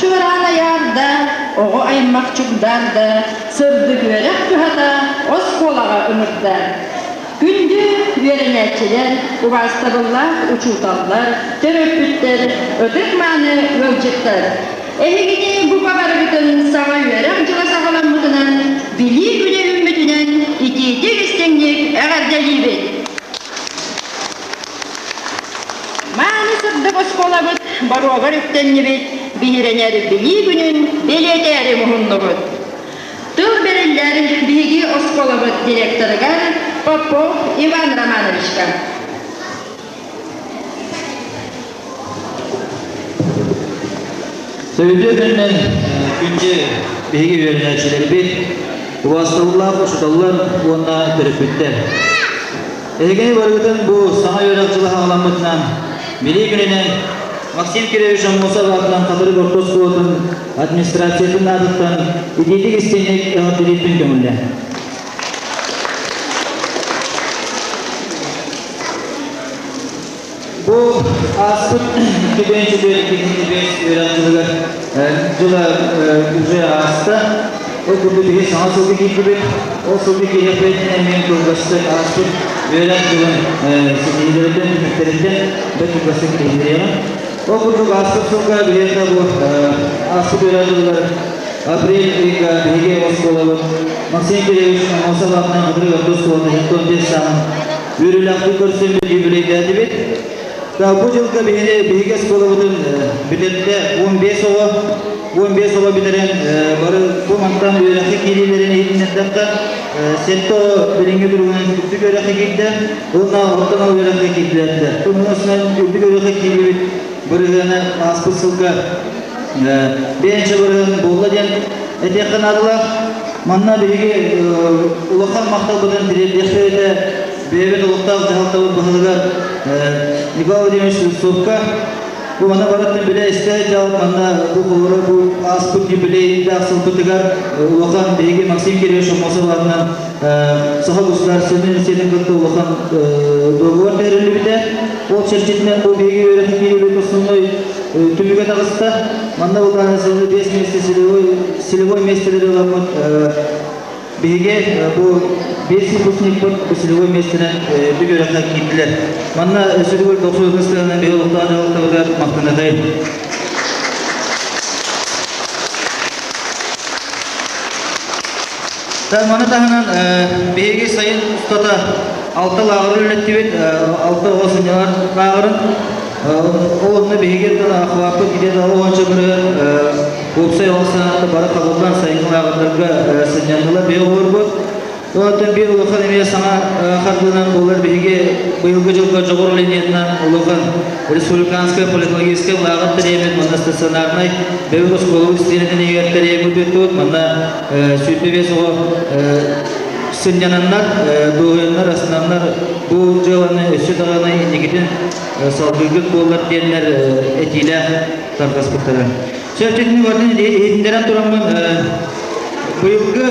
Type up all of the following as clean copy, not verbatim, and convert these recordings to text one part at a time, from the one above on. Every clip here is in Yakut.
чуораан айаарда, оҕо аймах чугдаарда, сырдык үөрэх кыһата оскуолаҕа ыҥырда. Күндү үөрэнээччилэр, убаастабыллаах учууталлар, төрөппүттэр, ытык-мааны ыалдьыттар! Эһигини бу баҕарыгытын саҥа үөрэх дьыла саҕаламмытынан, билии күнэ үүммүтүнэн итиитик-истиҥник эҕэрдэлиибит! Мааны сырдык оскуолабыт боруогар үктэннибит, биһирэнэр Билии күнүн бэлиэтээри муһуннубут. Тыл бэриллэр биһиги оскуолабыт директорыгар Попов Иван Романовичка. Сөбүлүү күнүнэн күндү биһиги үөрэнээччилэрбит, убаастабыллаах учууталлар уонна төрөппүттэр. Эһигини барыгытын бу саҥа үөрэх дьыла саҕаламмытынан, Билии күнүнэн Максим Кирович Аммосов аатынан Хатырык орто оскуолатын администрациятын аатыттан итиитик истиҥник эҕэрдэлиирбин көҥүллээ. Бу ааспыт 2004-2005 үөрэх дьылыгар дьыла уже ааста. Ол курдук биһи саҥа сылга киирдибит. Ол сылга киириэхпитинэн эмиэ кылгастык ааспыт үөрэх дьылын ситиһиилэриттэн, түмүктэриттэн бэрт кылгастык билиһиннэриэҕим. Ол курдук ааспыт сылга биһиэхэ бу ааспыт үөрэх дьылыгар апрель ыйга биһиги оскуолабыт Максим Кириллович Аммосов аатынан Хатырык орто оскуолатын 75 сааһын үөрүүлээхтик көрсөн юбилейдээтибит. Бу дьылга биһиги биһиги оскуолабытын бүтэрдэ 15 оҕо 15 оҕо бүтэрэн бары бу мантан үөрэххэ киириилэрин иһитиннэрдэххэ сэттэ оҕо билиҥҥи туругунан үрдүк үөрэххэ киирдэ уонна оттон ол үөрэххэ киирдилэр. Тумнусунан үрдүк үөрэххэ киирбит бырыһыана ааспыт сылга бэйэнчэ бырыһыан буолла диэн этиэххэ наадалаах. Манна биһиги улахан махталбытын тириэрдиэхпит этэ бэйэбит олохтоох дьаһалтабыт баһылыгар Николай Владимирович Слепцовка. Бу манна барытын билэ истэ дьал манна бу холоро бу ааспыт юбилейдаах сылбытыгар улахан биһиги Максим Кириллович Аммосов аатынан Саха государственнай университетын кытта улахан договор түһэриллибитэ. Ол чэрчитинэн бу биһиги үөрэх киирибит основной түмүгэ таҕыста. Манна былаана сылы 5 месте целевой миэстэлэри ыламмыт биһиги бу 5 выпускникпыт бу целевой миэстэнэн бүк үөрэххэ киирдилэр. Манна өссө төгүл дохсуотун сыһыанан биһи олохтоох дьаһалтабытыгар махтанатайын. Маны таһынан биһиги сайын устата алта лааҕыры үлэлэттибит, алта оҕо сынньалар лааҕырын. Ол онно биһиги охваппыт где-то уонча бырыһыан уопсай оҕо сааһыттан бары хабыллан сайыҥҥы лааҕырдарга сынньаннылар биһи оҕолорбут. Оттон биир улахан эмиэ саҥа хардыынан буолар биһиги быйылгы дьылга дьоҕур линиятынан улахан республиканскай политологическай лааҕыр тэрийэммит манна стационарнай бэйэбит оскуолабыт истиэнэтин иһигэр тэрийэммит бүттүбүт. Манна 25 оҕо сынньананнар, дуоһуйаннар, астынаннар бу дьыаланы өссө даҕаны инникитин салгыыргыт буоллар диэннэр этиилээх тарҕаспыттара. Сөптүтүн барытын иһитиннэрэн тураммын быйылгы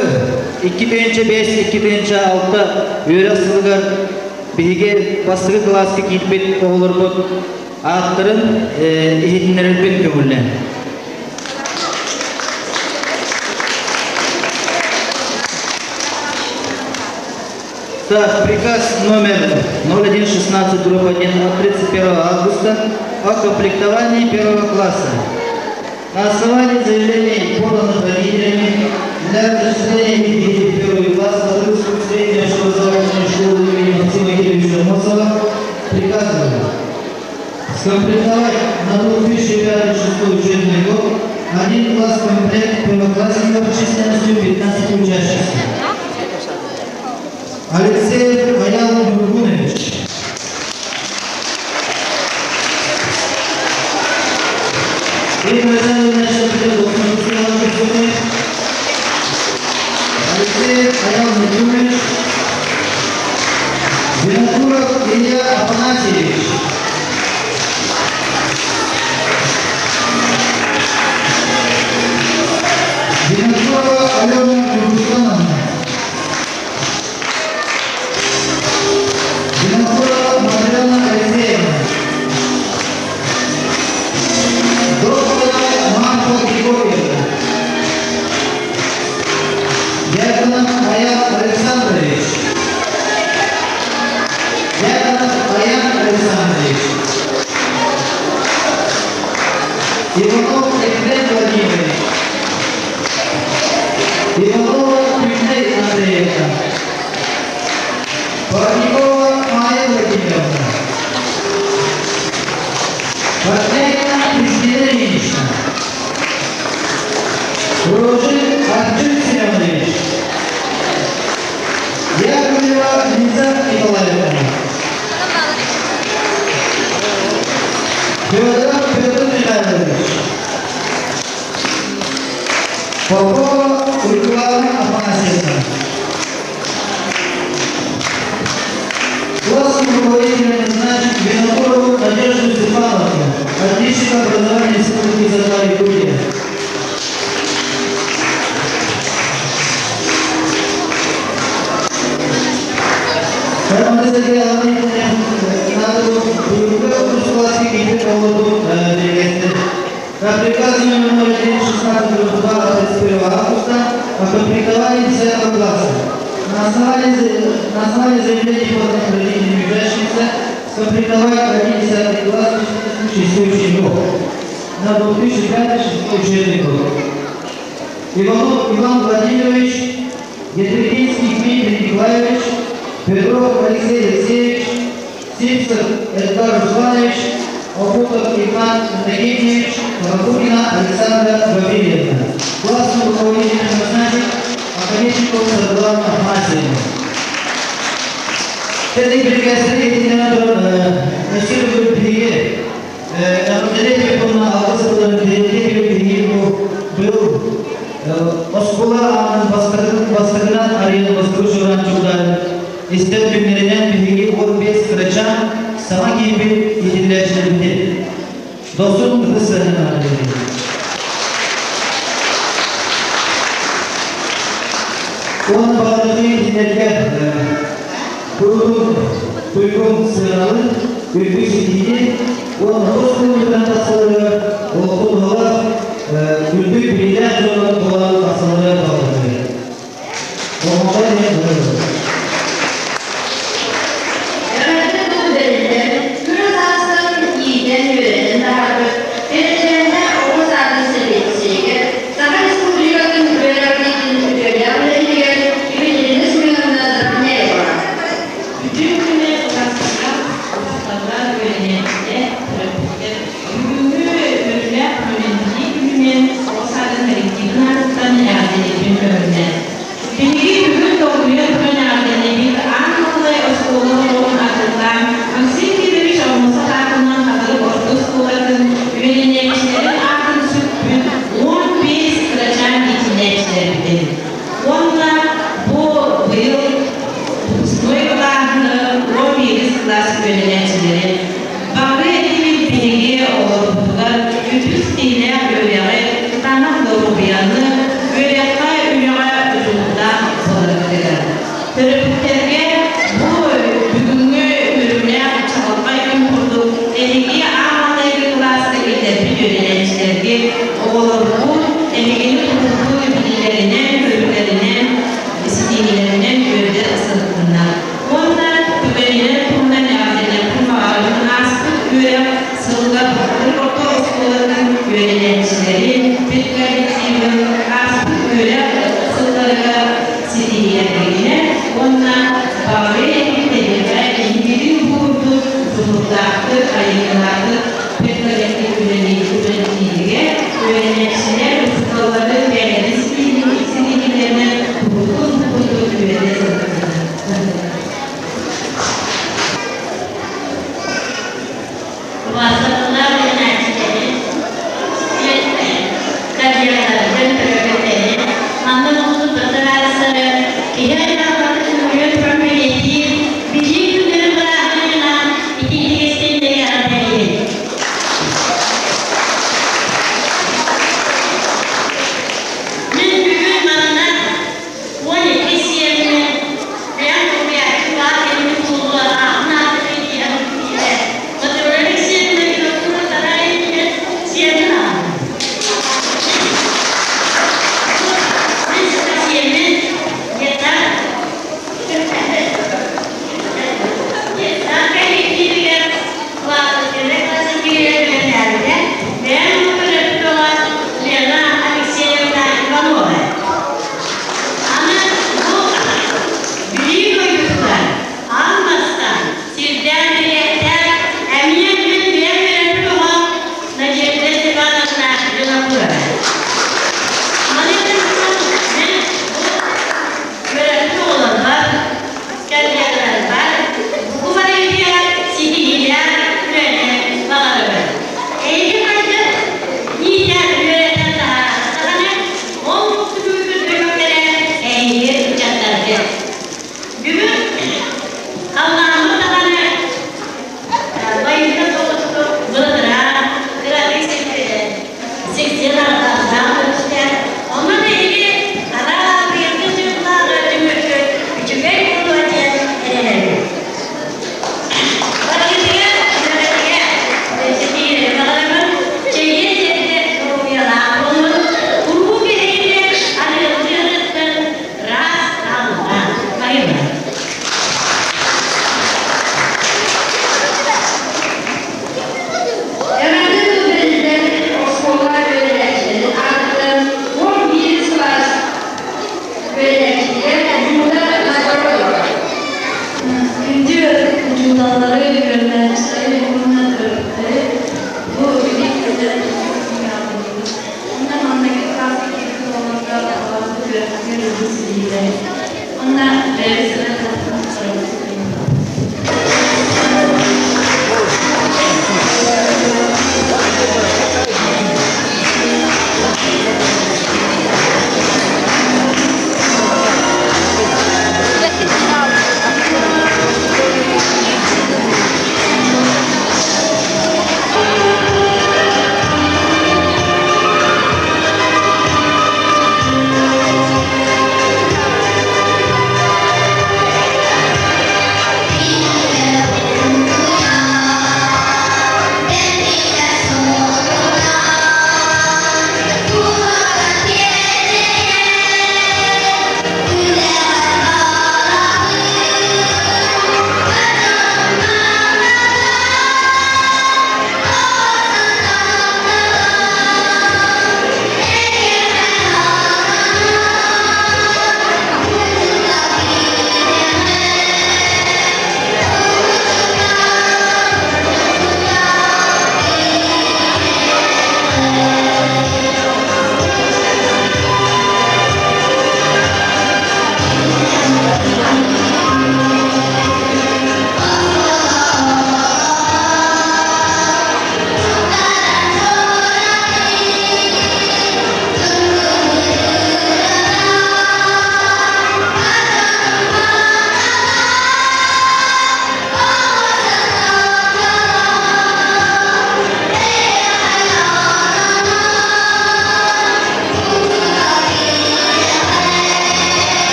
2005-2006 үөрэх сылыгар биһиги бастакы кылааска киирбит оҕолорбут ааттарын иһитиннэрэрбин көҥүллээн. Так, приказ номер 0116 дробь 1 от 31 августа о комплектовании первого класса. На основании заявлений, поданных родителями, для зачисления детей в первый класс Латышскую среднюю образовательную школу имени Максима Кирилловича Мосова приказываю скомплектовать на 2005-2006 учебный год один класс комплект первоклассников численностью 15 учащихся. Алексеев Аял Мургунович. Алексеев Аял Мургунович. Винокуров Илья Афанасьевич. Винокурова Алена Курбустановна. Винокурова Матрена Алексеевна. Докторова Марфа. Федоров Петр Михайлович. Попова Уйгулана Афанасьевна. Классным руководителем назначен Винокурову Надежду Степановну, отличника образования Республики Саха-Якутия. На приказе номер 1 16 21 августа о комплектовании 10 класса. На основании заявлений, поданных родителями учащихся, скомплектовать 1 10 класс численностью 6 учеников на 2005-2006 учебный год. Иванов Иван Владимирович, Етребинский Дмитрий Николаевич, Петров Алексей Алексеевич, Симсов Эдгар Русланович, Окутов Иван Иннокентьевич, Ракутина Александра Гавриловна. Классным руководителем назначен Академиков Саргалана Афанасьевна. Тэдик бригадир өссө биһиги эҕэрдэлиир уонна алгыс тылларын тириэрдиир биһиги бу оскуола аанын бастакынан арыйан бастакы чугаан истэр күннэринэн биһиги 15 кырачаан саҥа киирбит иитиллээччилэрбитин дохсун ытыс тыаһынан. Уон баҕарыы кинилэргэ куруутун туйгун сыаналы, үрдүк ситиһиини, уонна тус кылмытынан тахсаларыгар олоххо туһалаах үрдүк билиилээх дьоннор буолан тахсаларыгар баҕарабын. Оҕоҕо диэн. Эҕэрдэ тыл бэриллэр, кыра саастан иитэн үөрэтэн таһаарбыт Кэрэчээнэ оҕо саадын сэбиэдиссэйигэр, Саха Республикатын үөрэҕириитин үтүөлээх үлэһитигэр Екатерина Семеновна Заровняеваҕа. Үтүө күнү кылаастарга, учууталлар, үөрэнээччилэр, төрөппүттэр. Бүгүҥҥү үөрүүлээх үөрэнии күнүнэн оҕо саадын коллективын аатыттан эҕэрдэлиирбин көҥүллээн. Биһиги бүгүн долгуйа туран эҕэрдэлиибит аан маҥнай оскуола олоҕун аргылаан Максим Кирович Аммосов аатынан Хатырык орто оскуолатын үөрэнээччилэрин аатын сүкпүт 15 кырачаан иитиллээччилэрбитин. Уонна бу быйыл выпускной кылааһыны 11 кылаас үөрэнээччилэрин баҕарыа этибит. Биһиги оҕолорбутугар үтүс тиһилээх үөрэҕи, кытаанах доруобуйаны, үөрэххэ, үлэҕэ дьулуурдаах буоларгытыгар. Төрөппүттэргэ бу бүгүҥҥү үөрүүлээх чаҕылхай күн курдук эһиги аан маҥнайгы кылааска киллэрбит үөрэнээччилэргит, оҕолоргут эһигини куруук билиилэринэн, көрүүлэринэн, ситиһиилэринэн үөрдэ сырыттыннар. Уонна түгэнинэн туһунан эҕэрдэлиэхпин баҕарабын ааспыт үөрэх сылыгар Хатырык орто оскуолатын үөрэнээччилэрин педколлективын ааспыт үөрэх сылларыгар ситиһиилэргитинэн уонна баҕарыа этим тэһиэхэ инникитин бу курдук дьулуурдаахтык, айымньылаахтык педколлектив үлэлииригэр, үөрэнээччилэр учууталлары бэйэлэрин ситиһиилэринэн куруутун курдук үөрэтэ сылдьаллар. Убаастабыллаах үөрэнээччилэри, карьераларыгар төрөппүттэри, манна мустубут бадараастары киһи аймах барытын туран бэлиэтиир билии күннэрин бырааһынньыгынан итиитик истиҥник эҕэрдэлиибит. Мин бүгүн манна 12 сиэммин бэйэм уһуйааччы баар кэлбит буолуо аатын аатыгар.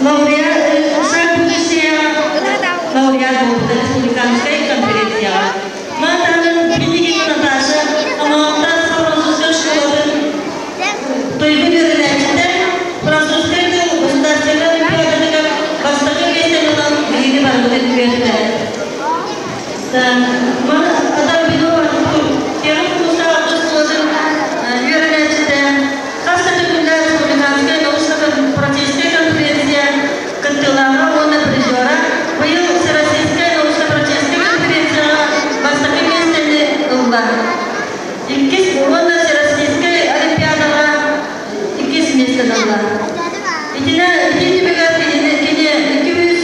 Лауреат «Шаг будущее» лауреат буолбута республиканскай конференцияҕа. Мантан Пинигина Наташа Амматтан французскай школатын туйгун үөрэнээччитэ, французскай тыл государственнай олимпиадатыгар бастакы миэстэни ылан биһиги барыбытын үөртэ. Маны Атарбинов Артур Первый курстаах оскуолатын үөрэнээччитэ, хас да төгүллээх республиканскай научно-практическай конференция кыттыылааҕа уонна призера, быйыл Всероссийскай научно-практическай конференцияҕа бастакы миэстэни ылла. Иккис уонна Всероссийскай олимпиадаҕа иккис миэстэни ылла. Итинэ ити түмүгэр кинини кини 200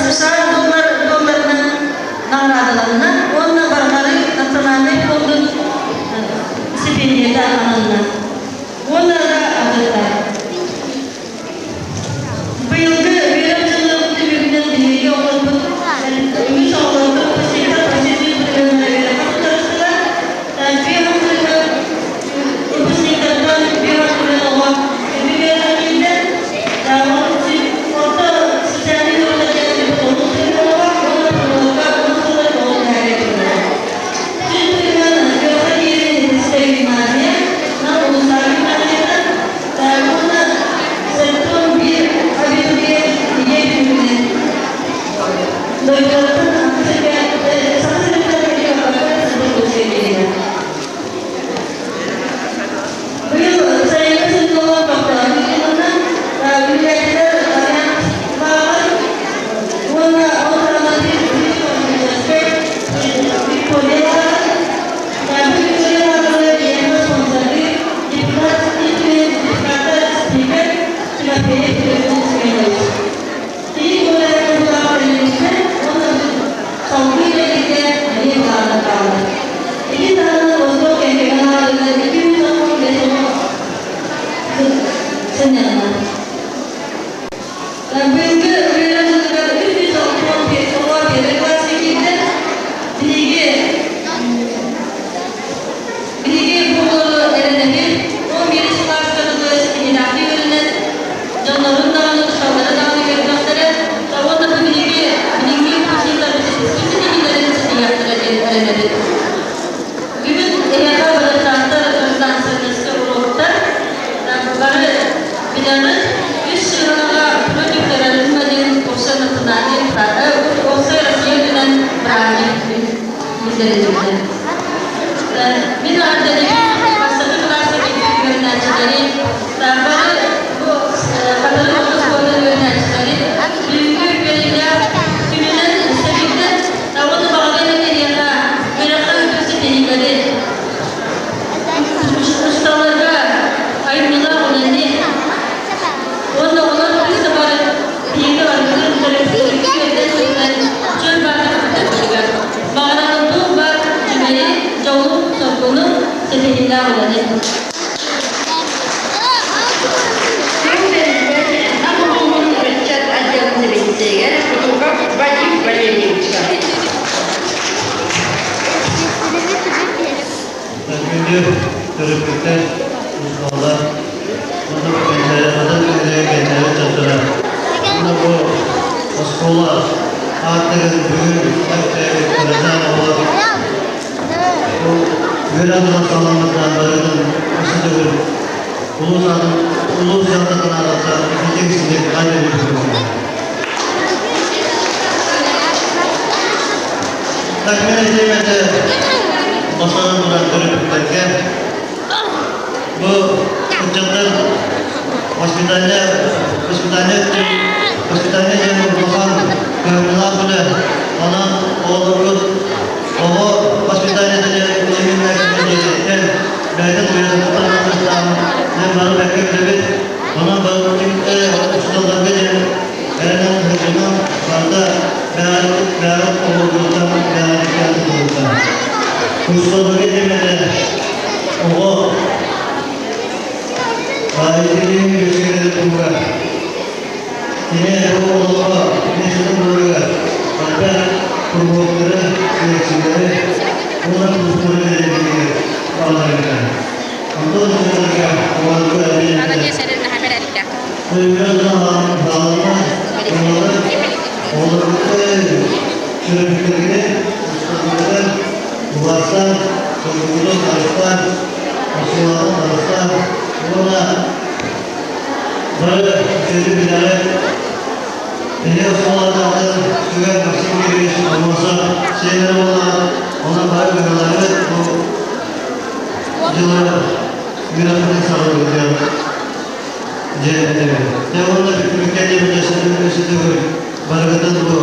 США доллар долларынан наҕараадаланна уонна Барҕары национальнай фондун стипендията ананна. Уонна да атыттар. Быйылгы үөрэх дьылын түмүгүнэн биһиги оҕолорбут үгүс оҕолорбут выпускниктар профессия үөрэххэ туттарыстылар. Биир выпускниктартан биир оҕо үрдүк үөрэххэ киирдэ. Орто социальнай үөрэхтэргэ олус оҕо уонна пилотка олус оҕо түһэргэ турда. Сүрүн үөрэххэ киирии гимназия, Нам улуустааҕы гимназията уонна 71 абитуриент ийэ түмүгүнэн дойдуларыттан Саха сириттэн кэлбэккэ. Быйыл сайыҥҥы сезоҥҥа тохтоон ыытылынна. Үлэлээччилэр лааҕыр уонна ол таһынан Виктория лааҕыр. Бу Виктория лааҕырга биһиэхэ спонсордыыр депутат депутата спикер Тимофеев Петр Семенович. Кини көмөлөрүн булаҕа тэриллибитэ уонна салгыы үлэлииргэ эмиэ былааннар бааллар. Ити таһынан Восток кэнкэмэ лааҕырыгар 295 оҕо сынньанна. Быйылгы үөрэх дьылыгар 365 оҕо первый класска киирдэ. Биһиги биһиги бу оҕолору эрэнэбит. 11 кылааска дылы ситиһиилээхтик үөрэнэн, дьоннорун даҕаны, учууталлары даҕаны үөрдүөхтэрэ. Уонна бу биһиги билиҥҥи выпускниктарбыт ситиспит ситиһиилэрин ситиһиэхтэрэ диэн эрэнэбит. Бүгүн эһиэхэ барыктаахтар гражданственностька уруоктар бары билэҕит. Үс сыанаҕа против терроризма диэн уопсай национальный уопсай Россия үрдүнэн бырааһынньык биллэриллибитэ. Мин эҕэрдэлиибин бастакы кылааска киирбит үөрэнээччилэри, бары бу Хатырык орто оскуолатын үөрэнээччилэри бүгүҥҥү үөрүүлээх күнүнэн сэбиттэн уонна баҕарыам этэ эһиэхэ үөрэххэ үрдүк ситиһиилэри, учууталларга айымньылаах үлэни уонна олор үс бары биһиги барыбытын төрөппүттэрбит үөрдэн-көтүтэн чөл баарын кыттарбытыгар баҕарабын туох баар үчүгэйи, дьолу, соргуну, ситиһиилээх үлэни. Күн бэриллэр Нам улууһун ыччат отделын сэбиэдиссэйигэр Кутуков Вадим Валерьевичка. Күндү төрөппүттэр, учууталлар, уонна бу атын кэннэрэ дьонноро. Уонна бу оскуола ааттарын бүгүн кырачаан оҕолор бу үөрэх дьыла саҕаламмытынан барытын өссө төгүл улуус аатын улуус дьаһалтатын аатыттан ититик-истиҥник айдарыыбын. Так мин этиэм этэ бастатан туран төрөппүттэргэ бу ыччаттар воспитание воспитание воспитание диэн улахан кыһамньылаах үлэ. Онон оҕолоргут оҕо воспитаниета диэн именно бэйэтин уйадыттан тахсыахтааҕын диэн бары бэркэ билэбит. Онон бары учууталларга диэн эрэнэн сылдьымаҥ, барыта бэйэҕит оҕолоргутуттан бэйэҕититтэн тутулуктаах. Учууталларга диэн этэ оҕо итини үөскэтэр туһугар кини бу олоххо миэстэтин буларыгар элбэх куруһуоктары, лекциялары уонна курстары тэрийэригэр баҕарарга. Онтон учууталларга оҕолорго эбии этэ. Өйгө Бары үчүгэйдик билэҕит. Эһиги оскуолалардаахтар үксүгэр Максим Юрьевич Аммосов сиэннэрэ буоллаҕа, онон бары кыһалларгыт бу дьылы үөрэхпитин саҕалыырга диэн этэбин. Дьэ уонна бүттүмүккэ диэбит өссө төгүл барыгытын бу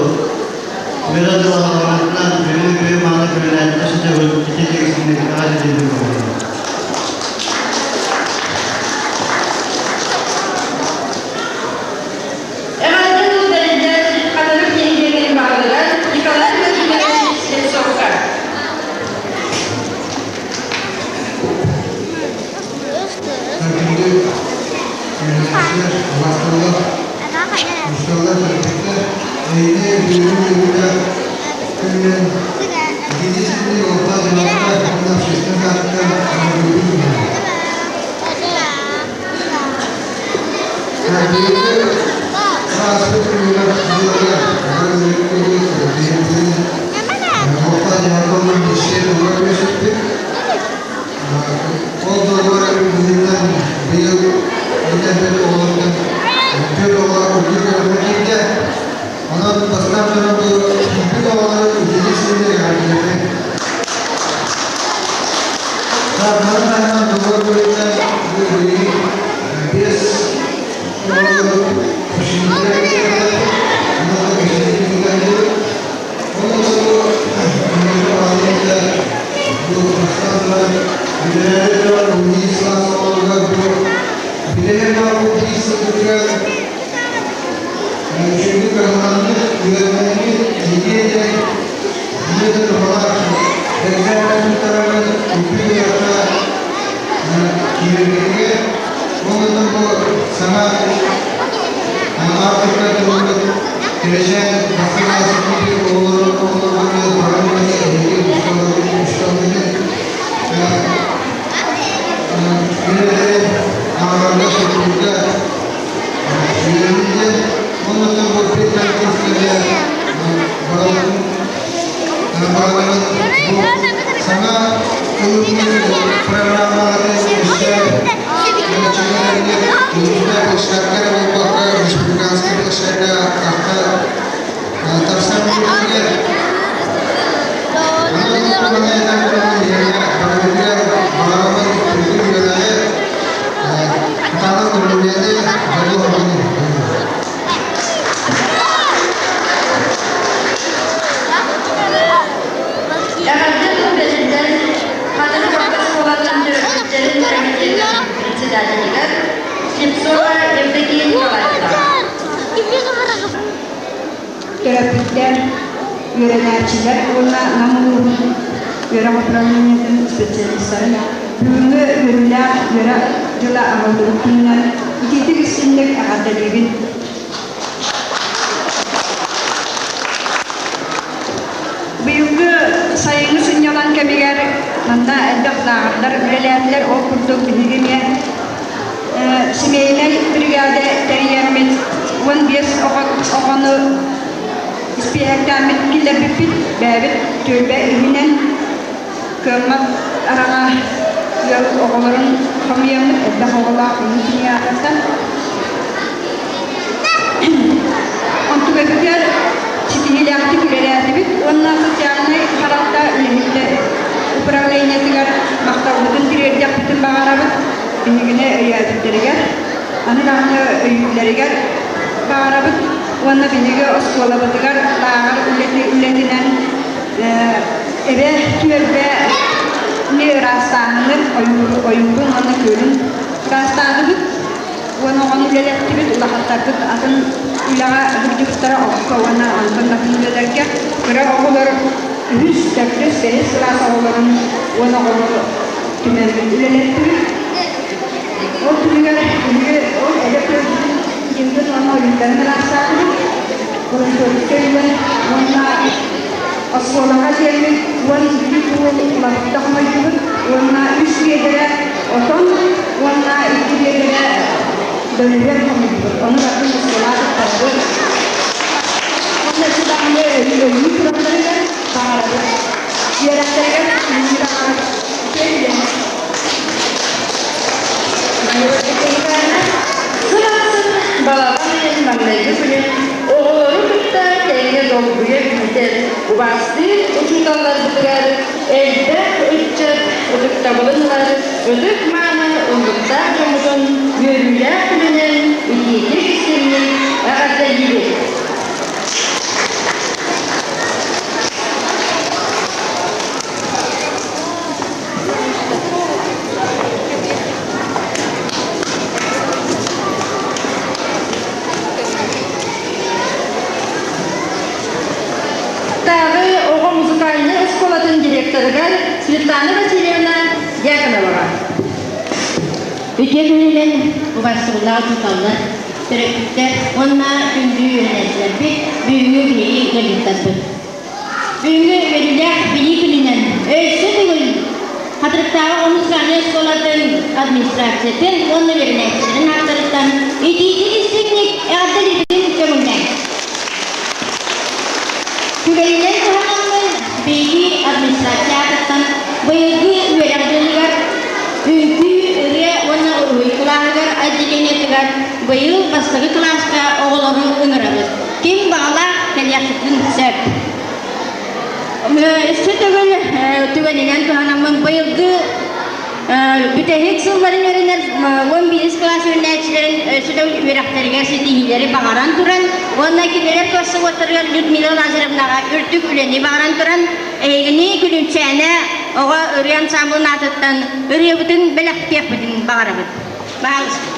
үөрэх дьыла халаммытынан бүгүҥҥү күһүн мааны күнүнэн өссө төгүл ититик истиҥник эҕэрдэлиибин буоллун. Эҕэрдэ тыл бэриллэр Хатырык нэһилиэгин баһылыгар Николай Владимирович Слепцовка. Күндү үөрэнээччилэр, убаастабыллаах учууталлар, төрөппүттэр, эһиги бүгүҥҥү үөрүүлээх күнүнэн итинник ситимник олохтоох дьаһалта уонна общественнай ааттар эҕэрдэлиибин күнүнэн. Биһиги ааспыт күнүгэр дьылыгар бары үөрүүбүт, биһиги олохтоох дьаһалта уонна министиэристибэ тула түмсүппүт. Ол доҕор быһыытынан быйыл эдэр оҕолортон түөрт оҕо үрдүк үөрэххэ киирдэ. Онон бастаан туран бу киирбит оҕолору итини сиргэ эҕэрдэлиэххэ. Маны таһынан доҕор быһыытынан бу билигин биэс оҕолору общежитиеҕа киирдэхпит. Онон общежитиеҕа Саҥа Аартыкка турбут Кэрэчээн бастакы киирбит оҕолору оҕолорго баҕарбыт эһиги учууталларгытын үлэлэрин ааҕарга суруйарга үөрэннэ. Оннуттан бу педконкурстарга бараларын бараларын бу саҥа ылыныы программалары өссө Площадка эрэ буолбакка, республиканскай площадка тахсан биэрдилэр. Барабын үрдүк үөрэҕи, кытаанах доруобуйаны, дьолу-соргуну. Эҕэрдэ тыл бэриллэн, Хатырык орто оскуолатын төрөппүттэрин комитетын председателигэр Слепцова Евдокия Николаевна. Төрөппүттэр, үөрэнээччилэр уонна Нам улууһун үөрэх управлениетын специалистарын бүгүҥҥү үөрүүлээх үөрэх дьыла аһыллыбыт күнүнэн итиитик истиҥник эҕэрдэлиибин. Быйылгы сайыҥҥы сынньалаҥ кэмигэр манна элбэх лааҕырдар үлэлээтилэр. Ол курдук биһиги эмиэ семейнай бригада тэрийэммит 15 оҕону испииһэктээммит киллэрбиппит. Бэйэбит түөлбэ иһинэн кыаммат араҥа ыал оҕолорун хомуйаммыт элбэх оҕолоох үһүс семьятыттан. Онтукабытыгар ситиһиилээхтик үлэлээтибит уонна социальнай харалта үлэһиттэр управлениетыгар махталбытын тириэрдиэхпитин баҕарабыт. Биһигини өйөөбүттэригэр, аны даҕаны өйүүллэригэр баҕарабыт уонна биһиги оскуолабытыгар лааҕыр үлэтинэн эбэ түөлбэ ыраастааһыны ойуурун уонна күөлүн ыраастаатыбыт. Уон оҕону үлэлэттибит, улахаттарбыт атын үлэҕэ сылдьыбыттара окко уонна онтон атын үлэлэргэ. Кыра оҕолор үһүс, төрдүс, бэһис кылаас оҕолорун уон оҕону түмэммит үлэлэттибит. Ол түмүгэр биһиги ол эдэр төрдүн дьиҥҥин уонна ойуурдарын ыраастаатыбыт. Волонтерскай үлэ уонна оскуолаҕа диэммит 12 куул лапта хомойдубут уонна үс биэдэрэ отон уонна икки биэдэрэ дөлүһүөн хомуйдубут. Ону барытын оскуолаҕа туттарбыт. Уонна ити даҕаны өлүү туралларыгар баҕарабыт. Үөрэхтэригэр ситиһии баҕарабыт. Үчүгэй үлэни. Сыл ахсын долгуйа күүтэр убаастыыр учууталларбытыгар элбэх ыччат ытыктабылын ылар ытык-мааны ыллыктаах дьоммутун үөрүүлээх күнүнэн итиитик-истиҥник эҕэрдэлиибит! Тааҕы оҕо музыкальнай оскуолатын директорыгар Светлана Васильевна Дьяконоваҕа. Үтүө күнүнэн убаастабыллаах учууталлар, төрөппүттэр уонна күндү үөрэнээччилэрбит, бүгүҥҥү биһиги ыалдьыттарбыт. Бүгүҥҥү үөрүүлээх Билии күнүнэн өссө төгүл Хатырыктааҕы музыкальнай оскуолатын администрациятын уонна үөрэнээччилэрин ааттарыттан итиитик-истиҥник эҕэрдэлиибитин көҥүллээҥ. Түгэнинэн туһанаммын биһиги администрация аатыттан быйылгы үөрэх дьылыгар үҥкүү, ырыа уонна уруһуй кылааһыгар отделениетыгар быйыл бастакы кылааска оҕолору ыҥырабыт. Ким баҕалаах кэлиэххитин сөп. Өссө төгүл түгэнинэн туһанаммын быйылгы бүтэһик сылларын үөрэнэр 11 кылаас үөрэнээччилэрин өссө төгүл үөрэхтэригэр ситиһиилэри баҕаран туран уонна кинилэр классоводтарыгар Людмила Лазаревнаҕа үрдүк үлэни баҕаран туран эһигини Күлүмчээнэ оҕо ырыа ансамблын аатыттан ырыабытын бэлэхтиэхпитин баҕарабыт. Баҕалыста.